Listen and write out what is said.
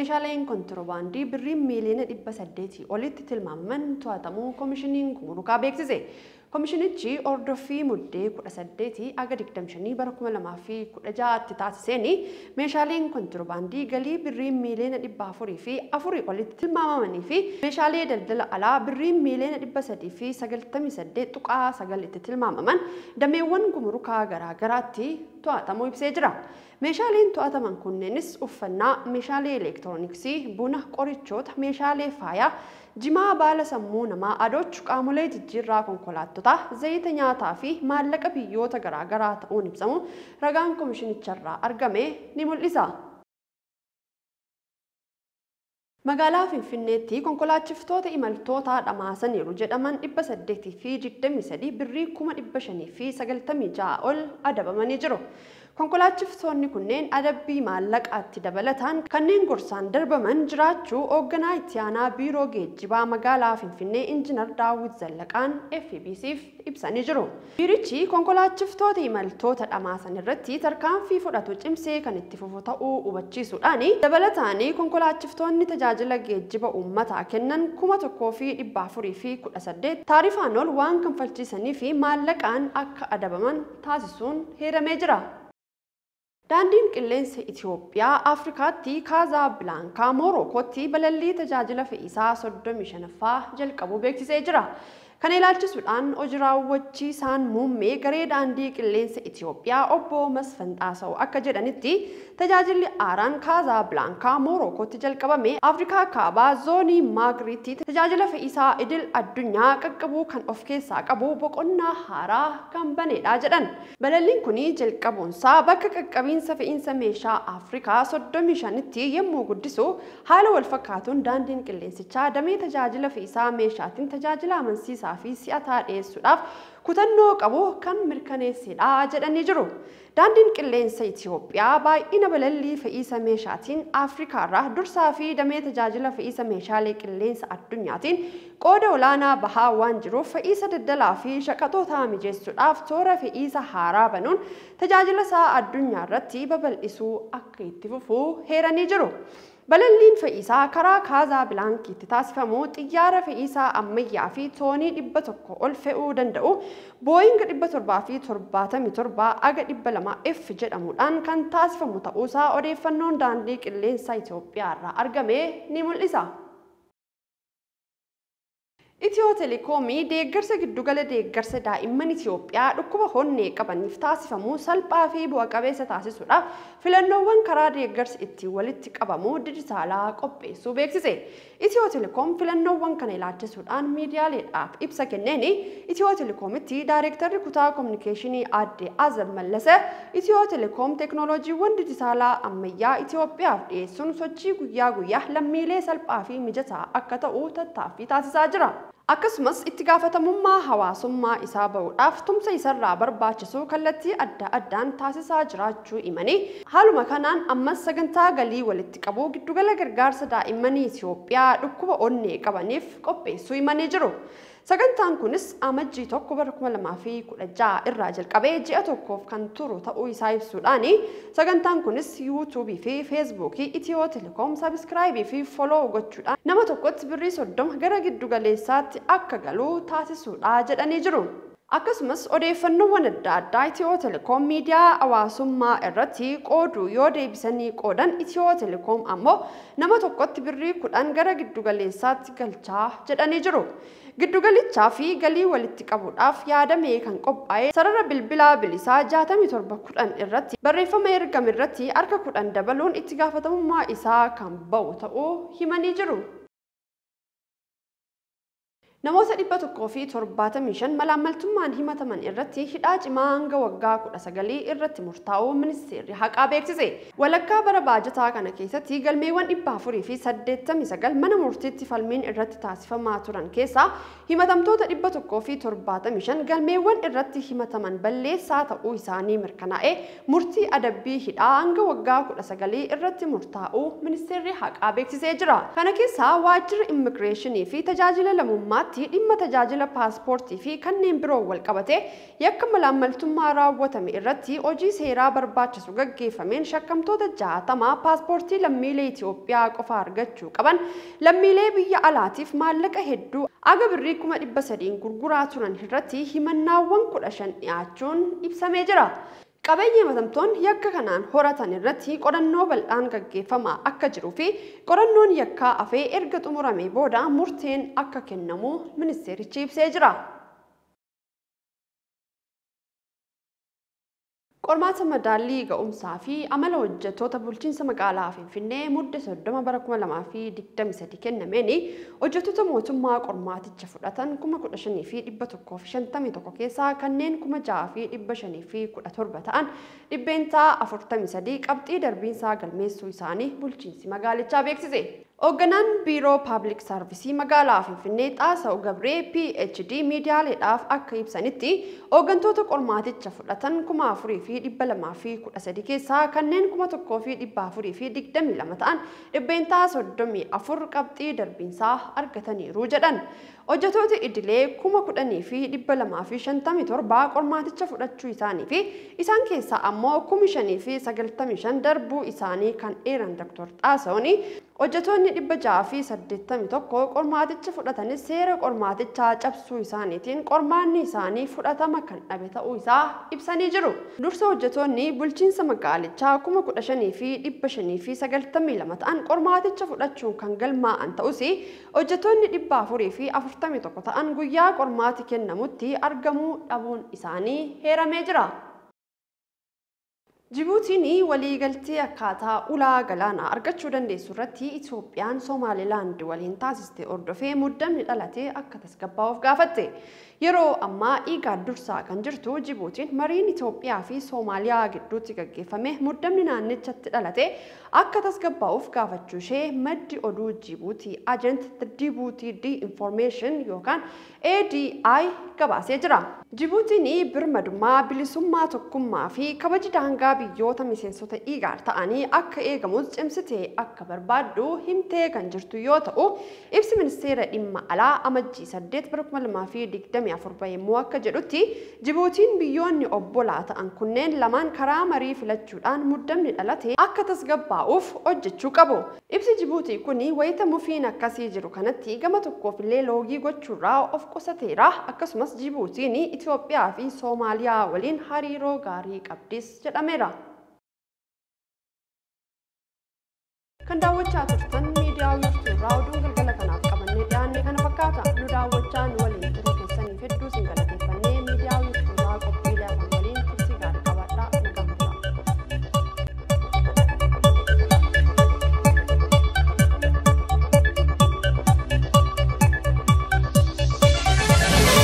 Meeshaaleen kontiroobaandii birrii miiliyoona 800 olitti tilmaamaman to'atamuu Koomishiniin Gumurukaa beeksise. Koomishinichi hordoffii muddee 18 aga 25 bara 2016tti taasiseen meeshaaleen kontiroobaandii galii birrii miiliyoona 404 olitti tilmaamamanii fi meeshaalee daldala alaa birrii miiliyoona 398.9 tti tilmaamaman dameewwan gumurukaa garaagaraatti to'atamuu ibsee jira. Meeshaaleen to'ataman kunneenis uffannaa, meeshaalee elektirooniksii, buna, qorichoota, meeshaalee faayaa, jimaa baala sammuu namaa adoochu, qaamolee jijjiirraa konkolaattotaa, zayita nyaataa fi maallaqa biyyoota garaagaraa ta'uun ibsamu ragaan koomishinicharraa argame ni mul'isa. Magaalaa Finfinneetti konkolaachiftoota imaltoota dhamaasaniiru jedhaman 823 birrii 596 ol adabamanii jiru. Konkolaachiftoonni kunneen adabbii maallaqaatti dabalataan kanneen gorsaan darbaman jiraachuu hoogganaa itti aanaa biiroo geejjibaa magaalaa Finfinnee Injiinar Daawit Zallaqaan FBC'f ibsanii jiru. Biirichi konkolaachiftoota imaltoota dhamaasan irratti tarkaanfii fudhatu cimsee kan itti fufu ta'uu hubachiisuudhaan dabalataan konkolaachiftoonni tajaajila geejjiba uummataa kennan 1418 taarifaan ol waan kanfalchiisanii fi maallaqaan akka adabaman taasisuun heeramee jira. Daandiin qilleensa Itoophiyaa Afrikaatti Kaazaablaankaa Moorokootti balallii tajaajila fe'iisaa 35ffaa jalqabuu beeksisee jira. Kana ilaalchisuudhaan hojii raawwachiisaan muummee garee daandii qilleensa Itoophiyaa obbo Masfan Xaasaw akka jedhanitti tajaajilli haaraan Kaazaablaankaa Moorokootti jalqabame Afrikaa Kaabaa zoonii Maagriitti tajaajila fe'iisaa idil addunyaa qaqqabuu kan of keessaa qabu boqonnaa haaraa kan banedha jedhan. Balalliin kun jalqabuunsaa bakka qaqqabiinsa fe'iinsa meeshaa Afrikaa 35tti yommuu guddisu haala wal fakkaatuun daandiin qilleensichaa damee tajaajila fe'iisaa meeshaatiin tajaajila amansiisaa fi si'ataa dhiyeessuudhaaf kutannoo qabu kan mirkaneessedha jedhanii jiru. Daandiin qilleensa Itoophiyaa baay'ina balallii fe'iisa meeshaatiin Afrikaarraa dursaa fi damee tajaajila fe'iisa meeshaalee qilleensa addunyaatiin qooda olaanaa bahaa waan jiruuf fe'iisa daldalaa fi shaqaxoota mijeessuudhaaf toora fe'iisa haaraa banuun tajaajila isaa addunyaa irratti babal'isuu akka itti fufu heeranii jiru. Balalliin fe'iisaa karaa Kaazaablaankiitti taasifamu xiyyaara fe'iisaa ammayyaa fi toonii 100 ol fe'uu danda'u Booying 777 aga 200 F jedhamuudhaan kan taasifamu ta'uusaa odeeffannoon daandii qilleensa Itoophiyaa irraa argame ni mul'isa. Itiyoo Telekoomii deeggarsa giddugala deeggarsa daa'imman Itoophiyaa dhukkuba honnee qabaniif taasifamu salphaa fi bu'a qabeessa taasisuudhaaf filannoowwan karaa deeggarsi ittiin walitti qabamu dijitaalaa qopheessuu beeksise. Itiyoo Telekoom filannoowwan kana ilaalchisuudhaan miidiyaaleedhaaf ibsa kenneen Itiyoo Telekoomitti daayirektarri kutaa kominikeeshinii aadde Azab Mallase Itiyoo Telekoom teeknooloojiiwwan dijitaalaa ammayyaa Itoophiyaaf dhiyeessuun sochii guyyaa guyyaa lammiilee salphaa fi mijataa akka ta'u tattaaffii taasisaa jira. Akkasumas itti gaafatamummaa hawaasummaa isaa bahuudhaaf tumsa isarraa barbaachisu kallattii adda addaan taasisaa jiraachuu himanii haaluma kanaan ammas sagantaa galii walitti qabu giddugala gargaarsa daa'immanii Itoophiyaa dhukkuba onnee qabaniif qopheessuu himanii jiru. Sagantaan kunis amajjii 1 bara 2016 irraa jalqabee ji'a tokkoof kan turu ta'uu isaa ibsuudhaan sagantaan kunis yuutuubii fi feesbuukii Itiyoo Telekoom sabiskiraayibii fi foloo gochuudhaan nama tokkotti birrii 30 gara giddugaleessaatti akka galu taasisuudha jedhanii jiru. Akkasumas odeeffannoowwan adda addaa Itiyoo Telekoom miidiyaa hawaasummaa irratti qooduu yoo deebisanii qoodan Itiyoo Telekoom ammoo nama tokkotti birrii 10 gara giddugaleessaatti galchaa jedhanii jiru. Giddugalichaa fi galii walitti qabuudhaaf yaadame kan qophaa'e sarara bilbilaa bilisaa 6710 irratti barreeffama ergame irratti harka 10 dabaluun itti gaafatamummaa isaa kan ba'u ta'uu himanii jiru. Namoota 175 malaammaltummaan himataman irratti hidhaa cimaa hanga waggaa 19 irratti murtaa'uu ministeerri haqaa beeksise. Walakkaa bara baajataa kana keessatti galmeewwan 489 mana murtiitti falmiin irratti taasifamaa turan keessaa himatamtoota 175 galmeewwan irratti himataman balleessaa ta'uu isaanii mirkanaa'e murtii adabbii hidhaa hanga waggaa 19 irratti murtaa'uu ministeerri haqaa beeksisee jira. Kana keessaa waajjira immigireeshinii fi tajaajila lammummaatti ammaatti dhimma tajaajila paaspoortii fi kanneen biroo wal qabate yakka malaammaltummaa raawwatame irratti hojii seeraa barbaachisu gaggeeffameen shakkamtoota 60 paaspoortii lammiilee Itoophiyaa qofa argachuu qaban lammiilee biyya alaatiif maallaqa hedduu aga birrii 300,000 gurguraa turan irratti himannaawwan 15 dhiyaachuun ibsamee jira. Qabeenya himatamtoonni yakka kanaan horatan irratti qorannoo bal'aan gaggeeffamaa akka jiruu fi qorannoon yakkaa afee erga xumuramee booda murteen akka kennamu ministeerichi ibsee jira. Qormaata madaallii ga'umsaa fi amala hojjettoota bulchiinsa magaalaa Finfinnee mudde 30 bara 2023 kennameen hojjettoota mootummaa qormaaticha fudhatan 15,151 keessaa kanneen 6,517 ta'an 43% qabxii darbiinsaa galmeessuu isaanii bulchiinsi magaalichaa beeksise. Hoogganaan Biiroo Paablik Saarvisii magaalaa Finfinnee Xaasa'u Gabree PhD miidiyaaleedhaaf akka ibsanitti hooggantoota qormaaticha fudhatan 4,213 keessaa kanneen 1,422 ta'an 34% qabxii darbiinsaa argataniiru jedhan. Hojjettoota idilee 10,257 qormaaticha fudhachuu isaanii fi isaan keessaa ammoo 5,095 darbuu isaanii kan eeran Dr. Xaasa'uun hojjettoonni 681 qormaaticha fudhatanis seera qormaatichaa cabsuu isaaniitiin qormaanni isaanii fudhatama kan dhabe ta'uu isaa ibsanii jiru. Dursa hojjettoonni bulchiinsa magaalichaa 15,592 ta'an qormaaticha fudhachuun kan galmaa'an ta'us hojjettoonni 441 ta'an guyyaa qormaati kennamutti argamuu dhabuun isaanii heeramee jira. Jibuutiin waliigaltee akkaataa ulaa galaanaa argachuu dandeessu irratti Itoophiyaan Somaalilaand waliin taasiste hordofee muddamni dhalatee akka tasgabbaa'uuf gaafatte. Yeroo ammaa IGAD dursaa kan jirtu Jibuutiin mariin Itoophiyaa fi Soomaaliyaa gidduutti gaggeeffame muddamni naannichatti dhalate akka tasgabbaa'uuf gaafachuu ishee maddi oduu Jibuutii Agent Djibouti D Information yookaan ADI gabaasee jira. Jibuutiin birmadummaa, bilisummaa, tokkummaa fi kabaja daangaa biyyoota miseensota IGAD ta'anii akka eegamus cimsitee akka barbaaddu himtee kan jirtu yoo ta'u, ibsi ministeera dhimma alaa amajjii 8 bara 2024 yommuu akka jedhutti Jibuutiin biyyoonni obbolaa ta'an kunneen lamaan karaa marii filachuudhaan muddamni dhalate akka tasgabbaa'uuf hojjechuu qabu. Ibsi Jibuutii kun wayita mufiin akkasii jiru kanatti gama tokkoofillee loogii gochuurraa of qusateera. Akkasumas Jibuutiin Itoophiyaa fi Soomaaliyaa waliin hariiroo gaarii qabdis jedhameera. Kan daawwachaa turtan